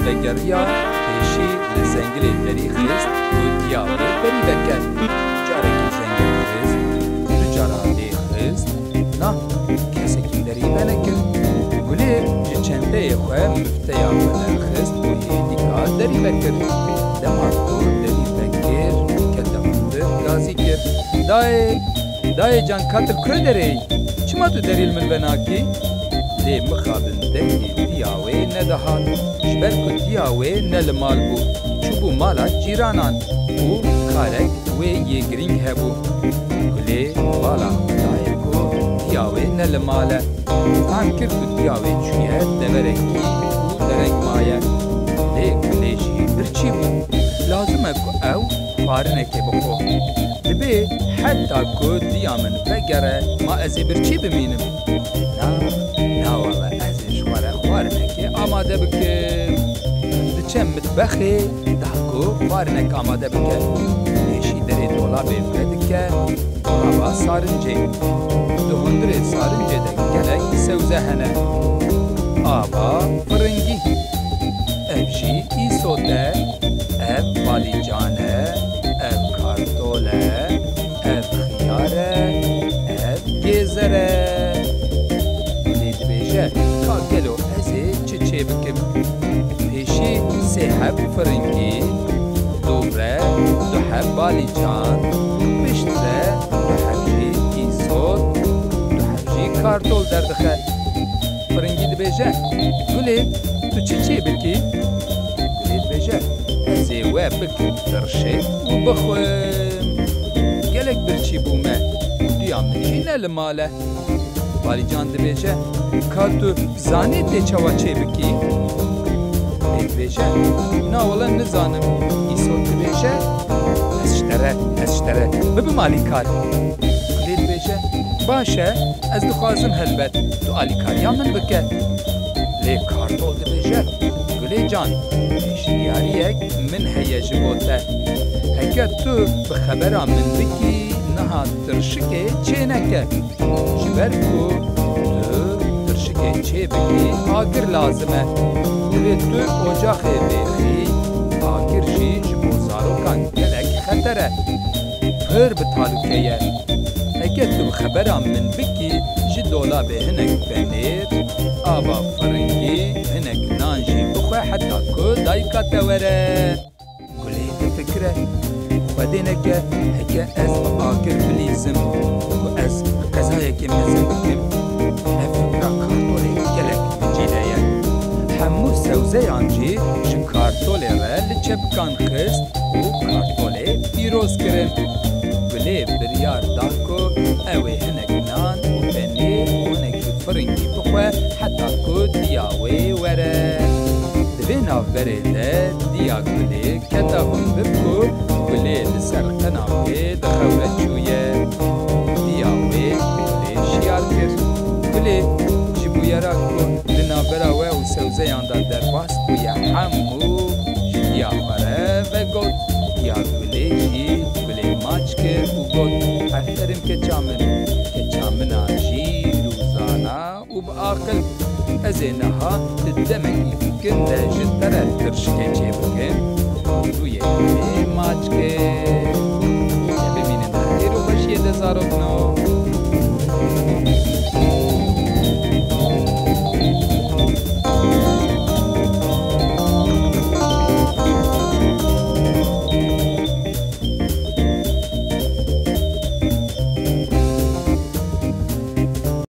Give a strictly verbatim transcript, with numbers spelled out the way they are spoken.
vegeriya pêşî li zengilê derî xist ku diya wê derî veke. Carekî zengil xist, du cara lê xist, na kesekî derî venekir. Gulê ji çenteyê xwe mifteya xwe derxist û hêdîka derî vekir. Dema ku derî vekir, kete hundir gazî kir. Dayê, dayê can, ka tu li ku derê yî? Çima tu derî li min venakî? Lê mixabin dengê diya wê nedihat. Ji ber ku diya wê ne li mal bû, çûbû mala cîranan û karek wê yê girîng hebû. Gulê bala xwe dayê ku diya wê ne li mal e. Fehm kir ku diya wê çûye deverekî û dereng maye. Lê gulê jî birçî bû. Lazim e ku ew xwarinekê bixwe. Dibê heta ku diya min vegere, ma ez ê birçî bimînim? Na, na wele, ez ê ji xwe re xwarinekê amade bikim. Diçe mitbexê, da ku xwarinek amade bike. Pêşî derê dolabê vedike, dolaba sarincê. Di hundirê sarincê de gelek sewze hene. Ava firingî. Ev jî îsot e. Ev balîcan e. Ev kartol e. Ev xiyar e. Ev gêzer e. Gulê dibêje, ka gelo ez ê çi çê bikim? Pêşî sê heb firingî, dûv re du heb balîcan, pişt re du heb jî îsot, du heb jî kartol derdixe. Firingî dibêje, Gulê, tu çi çê bikî? Gulê dibêje, Ez ê we bikim tirşik û bixwim. Gelek birçî bûme û diya min jî ne li mal e. Balîcan dibêje, Ka tu zanî tê çawa çê bikî? Gulê dibêje, Na wele nizanim. Îsot dibêje, Ez ji te re, ez ji te re bibim alîkar. Gulê dibêje, Baş e, ez dixwazim helbet, tu alîkariya min bike. Lê kartol dibêje, Gulê can, pêşniyariyek min heye ji bo te. Heke tu bi xebera min bikî, niha tirşikê çê neke. Ji ber ku tu tirşikê çê bikî, agir lazim e. Divê tu ocaxê vêxî, agir jî ji bo zarokan gelek xeter e. Pir bi talûke ye. Heke tu bi xebera min bikî, ji dolabê hinek penêr, ava firingî, hinek nan jî bixwe heta ku dayika te were. Gulê difikire, Xwedê neke heke ez bi agir bilîzim ku ez qezayekê mezin bikim. Ev fikra kartolê gelek bi cî de ye. Hemû sewzeyan jî ji kartolê re li çepikan xist û kartolê pîroz kirin. Gulê biryar da ku ew ê hinek nan û penîr û hinek jî firingî bixwe heta ku diya wê were. Di vê navberê de diya Gulê kete hundir ku Gulê li ser qenapê dixewre çûye. Diya wê Gulê şiyar kir. Gulê ji bûyera ku di navbera we û sewzeyan de derbas bûye, hemû ji diya xwe re vegot. Diya Gulê jî Gulê maç kir û got, Eferin keça min, keça min a jîr û zana û bi aqil. Ez ê niha di demekî kin de ji te re tirşikê çê bikim. Rûyê Gulê maç kir. Te bimînin di xêr û xweşiyê de, zarokno.